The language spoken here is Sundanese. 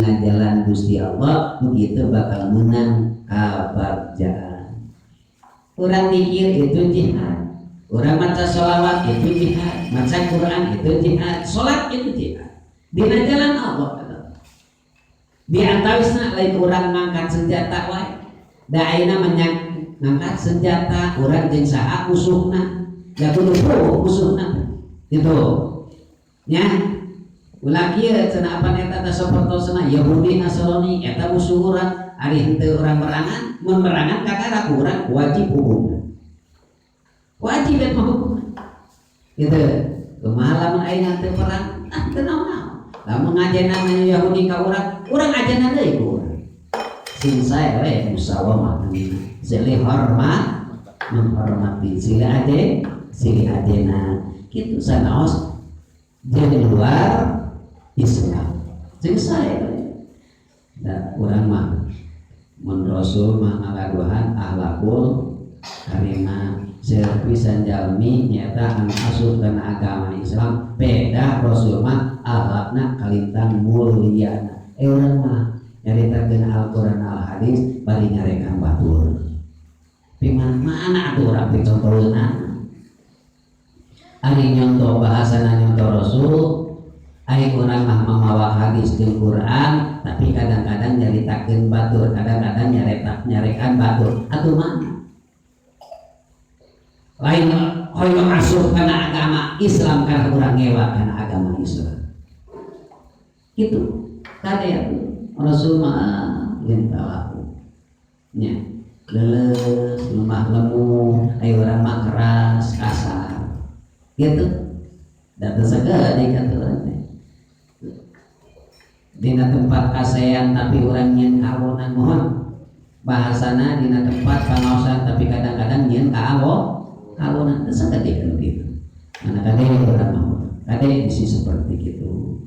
dina jalan Gusti Allah, begitu bakal menang kabagjaan. Urang mikir itu jihad, urang maca sholawat itu jihad, maca Quran itu jihad, sholat itu jihad dina jalan Allah. Di antawisna lain urang ngangkat senjata wae, da ayeuna mah ngangkat senjata urang jeung saha musuhna, da kudu musuhna gitu nya. Ulah kieu cenah, apa eta teh, sapertosna Yahudi Nasrani eta musuh urang. Ari henteu urang merangan, mun merangan kakara urang wajib hukumna, wajib eta mah hukumna gitu. Kumaha lamun ayeuna teu perang? Ah, teu naon-naon. Lamun ngajenan Yahudi ka urang, urang ajenan deui ku urang. Sing sae we musawamah namina, silih hormat menghormati, silih aje silih ajenan kitu, sanaos jeung luar Islam sing sae we. Da urang mah mun Rasul mah ngagaduhan akhlakul karimah. Seueur pisan jalmi nyaeta anu asup kana agama Islam, beda Rasul mah akhlakna kalintang mulyana. Eh, urang mah nyaritakeun Al-Qur'an, Al Hadis, bari nyarekan batur. Di mana atuh urang picontoheunana? Ari nyontoh, bahasana nyontoh Rasul. Ari urang mah mamawa hadis jeung Quran, tapi kadang-kadang nyaritakeun batur, kadang-kadang nyaretak nyarekan batur. Atuh mana lain hoyong asup kana agama Islam karena urang ngewa kana agama Islam gitu. Kade atuh Rasul mah lahu nya leuleus, lemah lembut, ayo urang mah keras, kasar gitu. Da teu sakedik atuh urang teh dina tempat kasean, tapi urang nyieun kawonan. Mohon bahasana dina tempat pangaosan, tapi kadang-kadang nyieun kawonan. Teu sakedik anu kitu. Mana kade urang mah kade bisi seperti gitu.